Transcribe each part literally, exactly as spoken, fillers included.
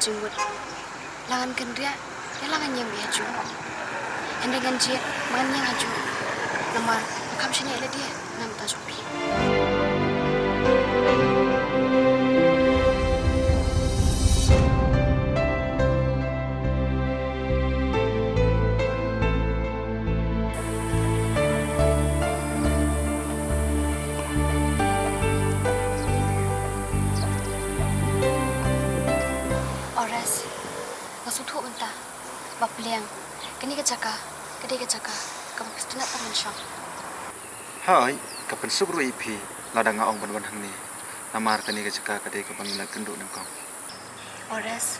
Jingmut. La ngan kynriah, ïa la ngan ïeng beit hajuh. Hynrei ngan jied, ba ngan ïeng hajuh. Namar, nga kham shaniah ïa lade, na ka bynta jong phi. Ores, nga sngewthuh mynta ba pliang, kane ka jaka ka dei ka jaka kaba phi sngewtynnat ban shong. Hooid, ka pynsuk ruh ïa phi lada nga ong ban wan hangne. Namar kane ka jaka ka dei kaba ngi la kynduh nyngkong. Ores,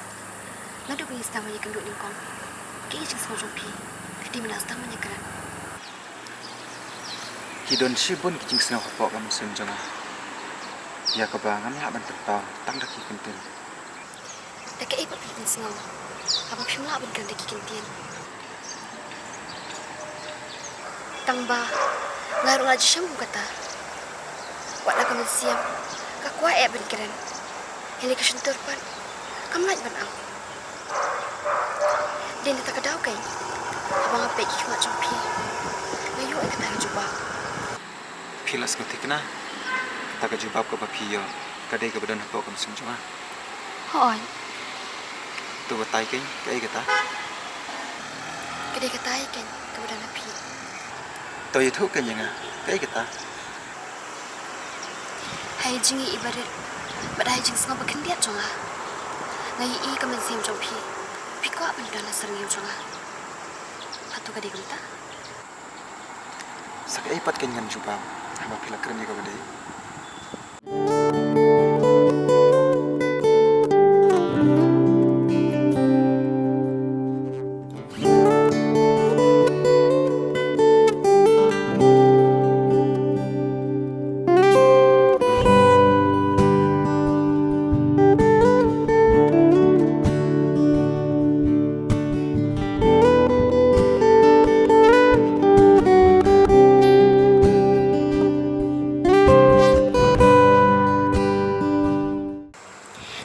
naduh ba ngi sdang ban ïakynduh nyngkong, kaei ka jingsngew jong phi ka dei ba ngi la sdang ban ïakren? Ki don shibun ki jingsngew hapoh ka mynsiem jong nga, ïa kaba ngam lah ban pynpaw tang da ki kyntien. Da kaei pat phi la pynsngew haba phim lah ban kren da ki kyntien? Tang ba nga ruh nga la ju shem kum kata. Wat la ka mynsiem ka kwah eh ban kren, hynrei ka shyntur pat kam lah ban ang. Dei na kata ka daw keiñ, haba nga peit ki khmat jong phi, nga ïoh ïa kata ka jubab. Phi la sngewthikna, kata ka jubab kaba phi ïoh ka dei kaba don hapoh ka mynsiem jong nga? Hooid. To batai keiñ, kaei kata? Ka dei katai keiñ kaba don ha phi. To ïathuh keiñ ïa nga, kaei kata? Ha ïa jingïohi barit bad ha ïa jingsngew ba khyndiat jong nga, nga ïohi ka mynsiem jong phi, phi kwah ban don ha syrngiew jong nga. Hato ka dei kumta? Sa kaei pat keiñ ngan jubab haba phi la kren ïa kaba dei?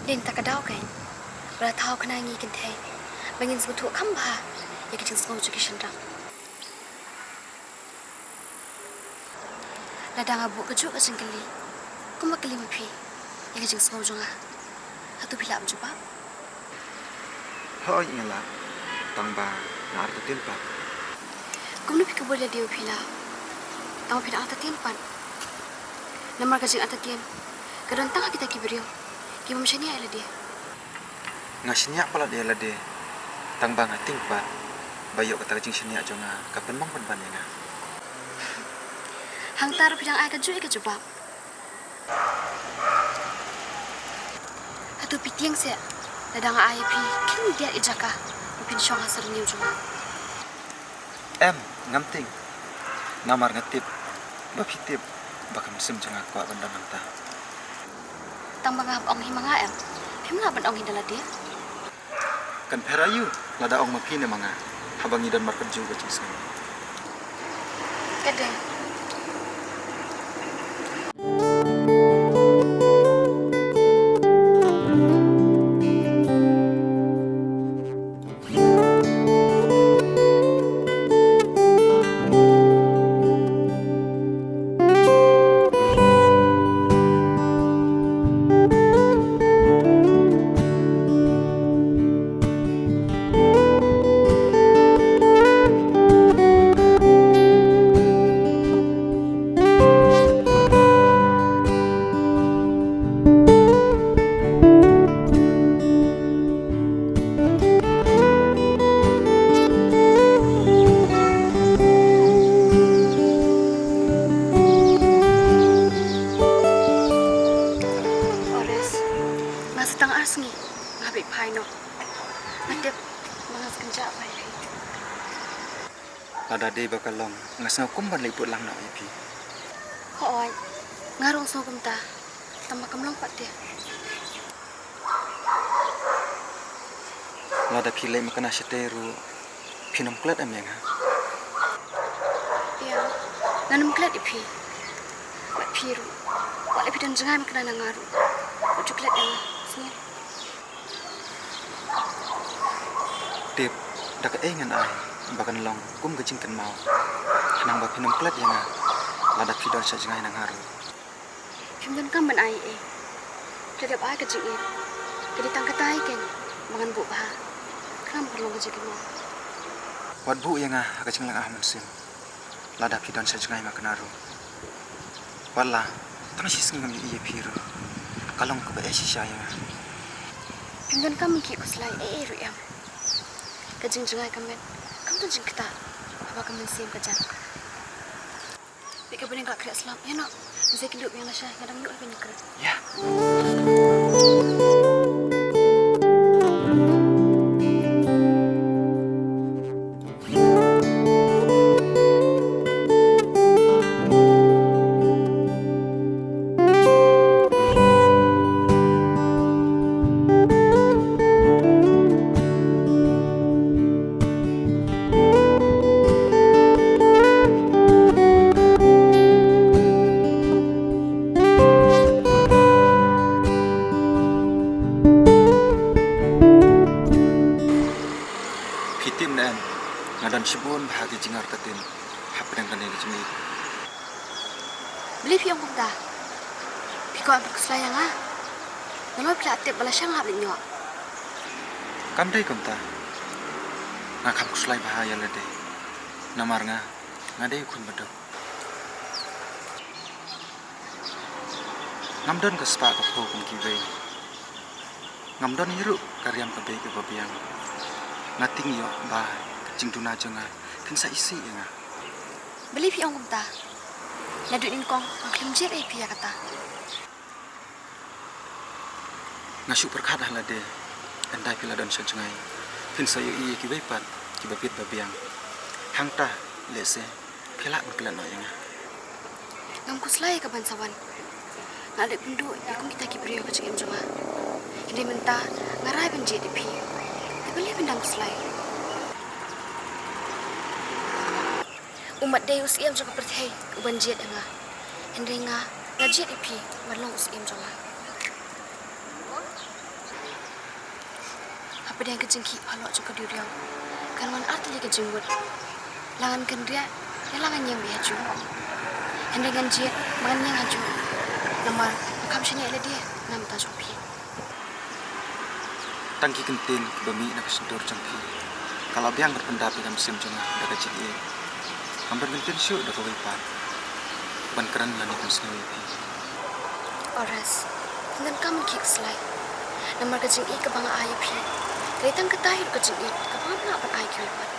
Dei na kata ka daw keiñ ba la thaw khnang ïa ngi kynthei ba ngin sngewthuh kham bha ïa ki jingsngew jong ki shynrang. Lada nga buh kajuh ka jingkylli kumba kylli ma phi ïa ka jingsngew jong nga, hato phi lah ban jubab? Hooid nga lah, tang ba nga artatien pat. Kumno phi kynmaw lade ba phi lah, tang ba phi dang artatien pat? Namar ka jingartatien ka don tang ha kita ki briew ki bym shaniah ïa lade. Nga shaniah palat ïa lade, tang ba nga tieng pat ba ïoh kata ka jingshaniah jong nga ka pynmong pynban ïa nga. Hangta ruh phi dang ai kajuh ïa ka jubab. Hato phi tieng seh lada nga ai ïa phi khyndiat ïa ka jaka ba phin shong ha syrngiew jong nga? Em, ngam tieng. Namar nga tip ba phi tip ba ka mynsiem jong nga ka kwah ban don hangta. Tang ba nga hap ong hi ma nga em, phim lah ban ong hi da lade? Kan pher aïu lada ong ma phi ne ma nga haba ngi don markatjuh ka jingsngew? Ka dei. Ores, nga sa tang ar sngi nga hap leit phai noh. Nga tip ba nga sa kynjah bha ïa phi. Lada dei ba ka long, nga sngew kum ban leit bud lang noh ïa phi. Hooid, nga ruh nga sngew kumta. Tang ba kam long pat te. Lada phi leit makna shatei ruh phin ym klet em ïa nga? Ïa, ngan ym klet ïa phi. Bad phi ruh, wat leh phi don jngai makna na nga ruh, wat ju klet ïa nga, sngew? Kaei ngan ai ba kan long kum ka jingkynmaw, khnang ba phin ym klet ïa nga lada phi don sha jngai nangne ruh? Phim donkam ban ai ei. Phi la dep ai ka jingïeit. Ka dei tang katai keiñ ba ngan buh bha, khnang ba kan long ka jingkynmaw. Wat buh ïa nga ha ka jinglong ah mynsiem lada phi don sha jngai ma kane ruh. Wat la tang shi sngi ngam ïohi ïa phi ruh, ka long kaba eh shisha ïa nga. Phim donkam ban khih khuslai ei ei ruh em. Ka jingjngai ka met kam don jingktah haba ka mynsiem ka jan. Phi ka bneng ka khreh slap ïa no. Ngi sa kynduh biang lashai, nga dang ïoh ban ïakren. Ïa. Phi tip ne em, nga don shibun bha ki jingartatien hapdeng kane ka jingïeit. Balei phi ong kumta? Phi kwah ban khuslai ïa nga? Namar phi la tip ba lashai nga hap leit ñiuh. Kam dei kumta. Nga kham khuslai bha ïa lade. Namar nga, nga dei u khun baduk. Ngam don ka spah ka phew kum kiwei. Ngam don hi ruh ka riam ka beit kaba biang. Nga tieng ïoh ba ka jingduna jong nga kan sa isih ïa nga. Balei phi ong kumta? Naduh nyngkong nga khlem jied ïa phi ïa kata. Nga shu pyrkhat ha lade, hynrei phi la don sha jngai, phin sa ïohi ïa kiwei pat kiba bit ba biang. Hangta lehse phi lah ban klet noh ïa nga. Ngam khuslai ïa ka ban sa wan. Nga la dep pynduh ïa kum kita ki briew ha ka jingim jong nga. Hynrei mynta nga rai ban jied ïa phi. Te balei phin dang khuslai? U mat dei u siem jong ka pyrthei u ban jied ïa nga. Hynrei nga, nga jied ïa phi ban long u siem jong nga. Hapdeng ka jingkhih phalok jong ka duriaw kan wan artylli ka jingmut. La ngan kynriah ïa la ngan ïeng beit hajuh. Hynrei ngan jied ba ngan ïeng hajuh. Namar nga kham shaniah ïa lade na ka bynta jong phi. Tang ki kyntien kiba mih na ka shyntur jong phi ka la biang ban pyndap ïa ka mynsiem jong nga da ka jingïeit. Ngam don kyntien shuh da kawei pat ban kren lane ban sngew ïa phi. Ores, phin donkam ban khih khuslai. Namar ka jingïeit kaba nga ai ïa phi ka dei tang katai ruh ka jingïeit kaba ngam lah ban ai kiwei pat.